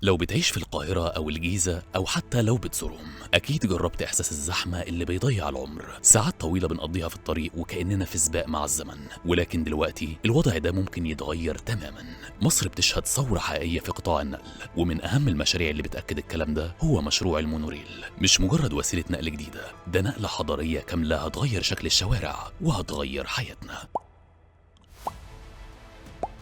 لو بتعيش في القاهرة أو الجيزة أو حتى لو بتزورهم، أكيد جربت إحساس الزحمة اللي بيضيع العمر. ساعات طويلة بنقضيها في الطريق وكأننا في سباق مع الزمن، ولكن دلوقتي الوضع ده ممكن يتغير تماما. مصر بتشهد ثورة حقيقية في قطاع النقل، ومن أهم المشاريع اللي بتأكد الكلام ده هو مشروع المونوريل. مش مجرد وسيلة نقل جديدة، ده نقلة حضارية كاملة هتغير شكل الشوارع وهتغير حياتنا.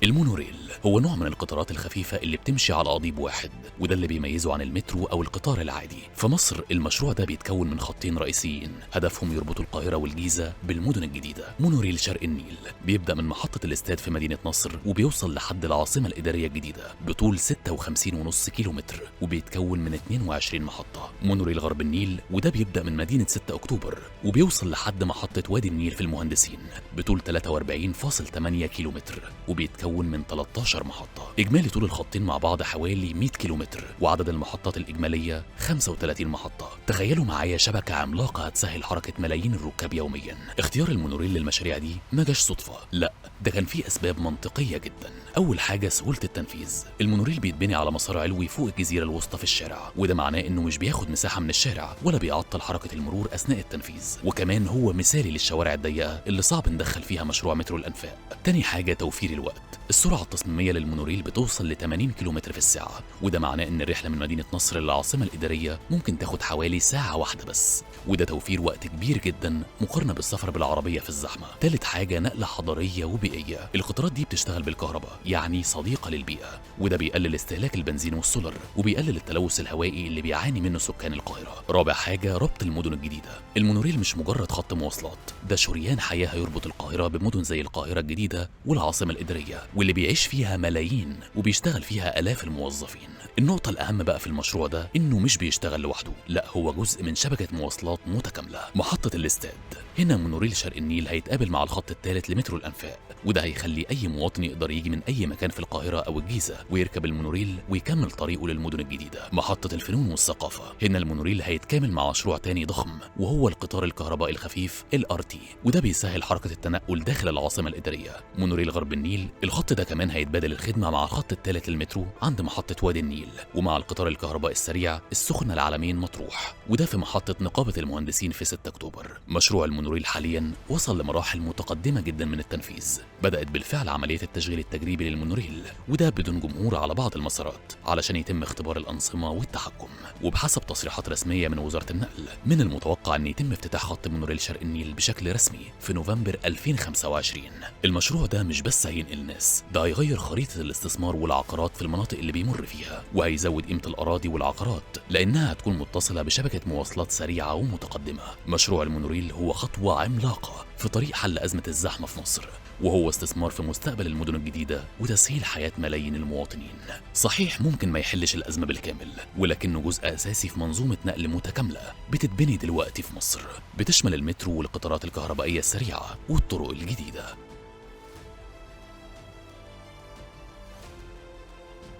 المونوريل هو نوع من القطارات الخفيفة اللي بتمشي على قضيب واحد، وده اللي بيميزه عن المترو أو القطار العادي. في مصر المشروع ده بيتكون من خطين رئيسيين هدفهم يربطوا القاهرة والجيزة بالمدن الجديدة. مونوريل شرق النيل بيبدأ من محطة الاستاد في مدينة نصر وبيوصل لحد العاصمة الإدارية الجديدة بطول 56.5 كيلومتر، وبيتكون من 22 محطة. مونوريل غرب النيل، وده بيبدأ من مدينة 6 أكتوبر وبيوصل لحد محطة وادي النيل في المهندسين بطول 43.8 كيلومتر، وبيتكون من 13 محطة. إجمالي طول الخطين مع بعض حوالي 100 كيلومتر، وعدد المحطات الإجمالية 35 محطة. تخيلوا معايا شبكة عملاقة هتسهل حركة ملايين الركاب يوميا. اختيار المونوريل للمشاريع دي ما جاش صدفة، لا، ده كان فيه أسباب منطقية جدا. أول حاجة سهولة التنفيذ. المونوريل بيتبني على مسار علوي فوق الجزيرة الوسطى في الشارع، وده معناه إنه مش بياخد مساحة من الشارع ولا بيعطل حركة المرور أثناء التنفيذ، وكمان هو مثالي للشوارع الضيقة اللي صعب ندخل فيها مشروع مترو الأنفاق. تاني حاجة توفير الوقت. السرعة التصميمية للمونوريل بتوصل ل 80 كيلومتر في الساعة، وده معناه إن الرحلة من مدينة نصر للعاصمة الإدارية ممكن تاخد حوالي ساعة واحدة بس، وده توفير وقت كبير جدا مقارنة بالسفر بالعربية في الزحمة. تالت حاجة نقلة حضارية وبيئية. القطارات دي بتشتغل بالكهرباء، يعني صديقة للبيئة، وده بيقلل استهلاك البنزين والسولر وبيقلل التلوث الهوائي اللي بيعاني منه سكان القاهرة. رابع حاجة ربط المدن الجديدة. المونوريل مش مجرد خط مواصلات، ده شريان حياة هيربط القاهرة بمدن زي القاهرة الجديدة والعاصمة الإدارية، واللي بيعيش فيها ملايين وبيشتغل فيها آلاف الموظفين. النقطة الأهم بقى في المشروع ده إنه مش بيشتغل لوحده، لا، هو جزء من شبكة مواصلات متكاملة. محطة الاستاد، هنا مونوريل شرق النيل هيتقابل مع الخط الثالث لمترو الأنفاق، وده هيخلي أي مواطن يقدر يجي من أي مكان في القاهرة أو الجيزة ويركب المونوريل ويكمل طريقه للمدن الجديدة. محطة الفنون والثقافة، هنا المونوريل هيتكامل مع مشروع تاني ضخم وهو القطار الكهربائي الخفيف LRT، وده بيسهل حركة التنقل داخل العاصمة الإدارية. مونوريل غرب النيل، الخط ده كمان هيتبادل الخدمة مع الخط الثالث للمترو عند محطة وادي النيل، ومع القطار الكهربائي السريع السخنة العلمين مطروح، وده في محطة نقابة المهندسين في 6 أكتوبر. مشروع المونوريل حاليا وصل لمراحل متقدمة جدا من التنفيذ. بدأت بالفعل عملية التشغيل التجريبي للمونوريل، وده بدون جمهور على بعض المسارات علشان يتم اختبار الأنظمة والتحكم. وبحسب تصريحات رسمية من وزارة النقل، من المتوقع أن يتم افتتاح خط مونوريل شرق النيل بشكل رسمي في نوفمبر 2025. المشروع ده مش بس هينقل ناس، ده هيغير خريطة الاستثمار والعقارات في المناطق اللي بيمر فيها، وهيزود قيمة الأراضي والعقارات لأنها هتكون متصلة بشبكة مواصلات سريعة ومتقدمة. مشروع المونوريل هو خطوة عملاقة في طريق حل أزمة الزحمة في مصر، وهو استثمار في مستقبل المدن الجديدة وتسهيل حياة ملايين المواطنين. صحيح ممكن ما يحلش الأزمة بالكامل، ولكنه جزء أساسي في منظومة نقل متكاملة بتتبني دلوقتي في مصر، بتشمل المترو والقطارات الكهربائية السريعة والطرق الجديدة.